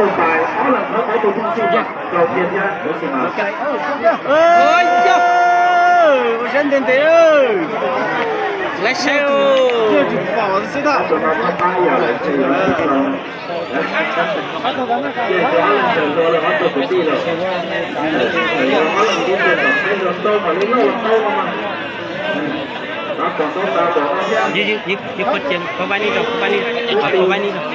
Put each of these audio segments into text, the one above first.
Tus tais ob leeg thawv qhov tus thawj xwb yog Klaus Tias thiab Hmoob Xis Mas. Ua siab ntev ntev, lawv saib tsis pom xwb na. Ob tug no thawj qab yam lawm ces yog ob tug no. Ces ob leeg sawv hlua los ob tug kwv tij lawm. Ob leeg tib tug tom qab los tau mam li noj los tau mas. Tab tom tau tas tom no thiab. Ib qho cia, koj pab nib rau, koj pab nib, koj pab nib rau.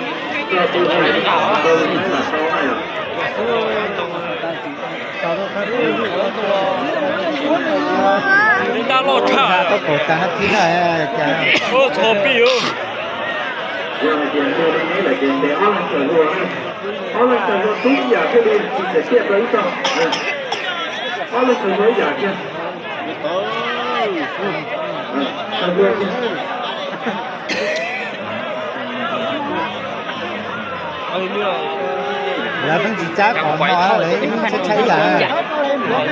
Tab loj tshaj. Txhob pib. Ob leeg tawm hlua tub ib yam thiaj li tsis txawm tiaj rau ib tog. Ob leeg tawm hlua ib yam kiag. Lawv pheej tsis cab qhov no, lawv yeej tshaib tshaib ib yam. Lawv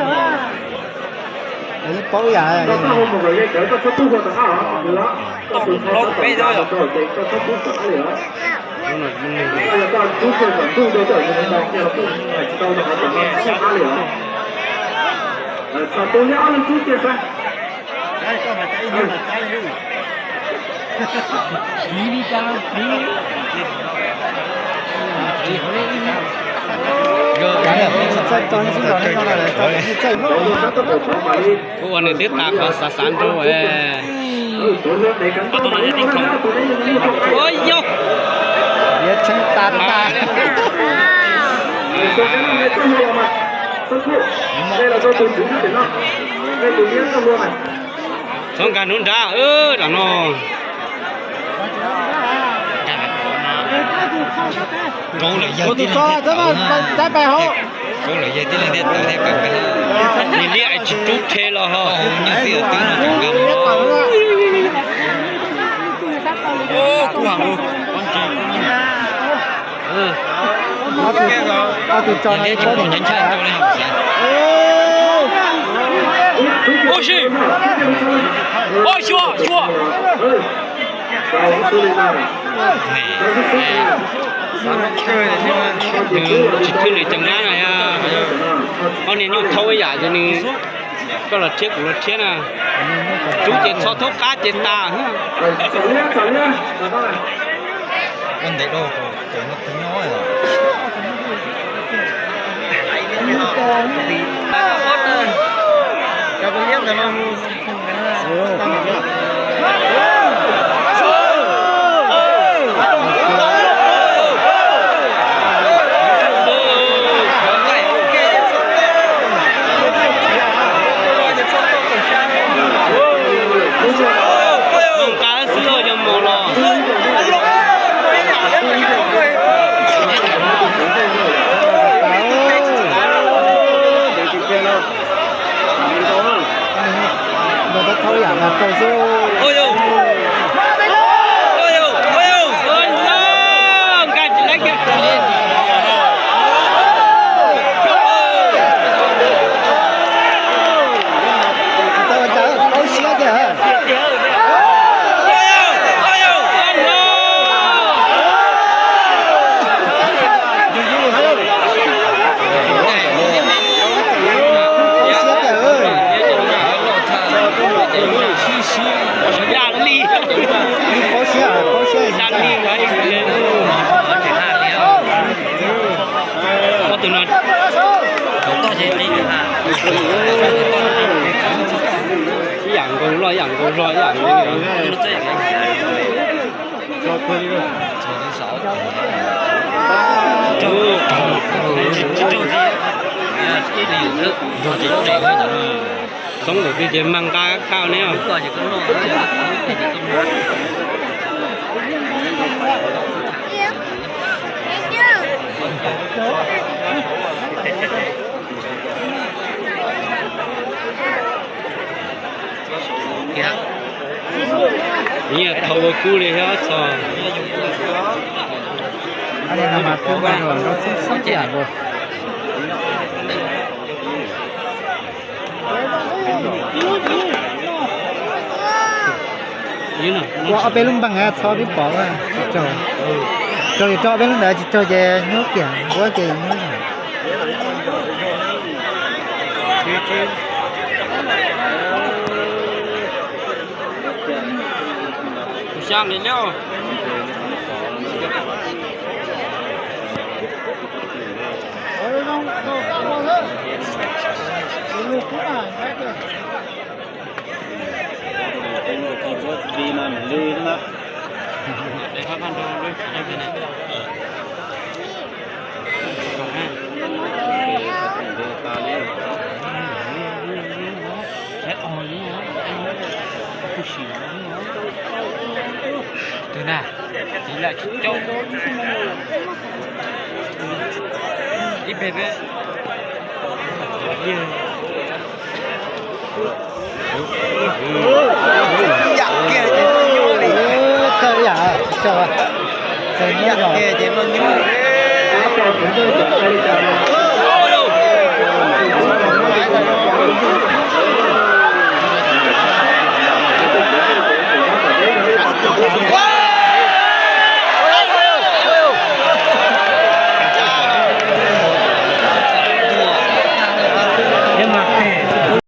yeej paub ib yam. Kuv ua nws twb tas qhov xav xav nrog. Ua yog, yuav tshee tas tas. Txhob nkag hnub nrab tam no. Tus txog txhob tab pais hauv. Nws liab es tsis rub rhe los ho. Ob tug tso no. Ua si, ua xyuas xyuas. Nws tsis thwj nws cov nab na. Ob niag nyuj thaub ib yam ces nws, koj los rhiab kuv los rhiab na. Rub ces txhob thaub qab ces tas. Nqa xwb los yog mus los. Nqa tau yam nqa tau xwb. Tau cas paub siab tiag. Paub siab, paub siab. Ib yam nkaus loj, ib yam nkaus loj, ib yam nkaus. Txhob ntawm twg ces mag nqa kaj ne. Nyiaj thaum ua kub li thiab txog. Ua ob peb lub npeeg txhob pib pom tsis raug. Raug yus rau peb lub ntawd tsis raug ces nyuaj kiag, nquab ces nyuaj. Kuv xya nqis liab. Tus na, tiv lawm tsis coj. Ib pem peb. Yam kiag ces muaj nyuj li. Txawj yam, txawj, txawj yam kiag ces muaj nyuj li.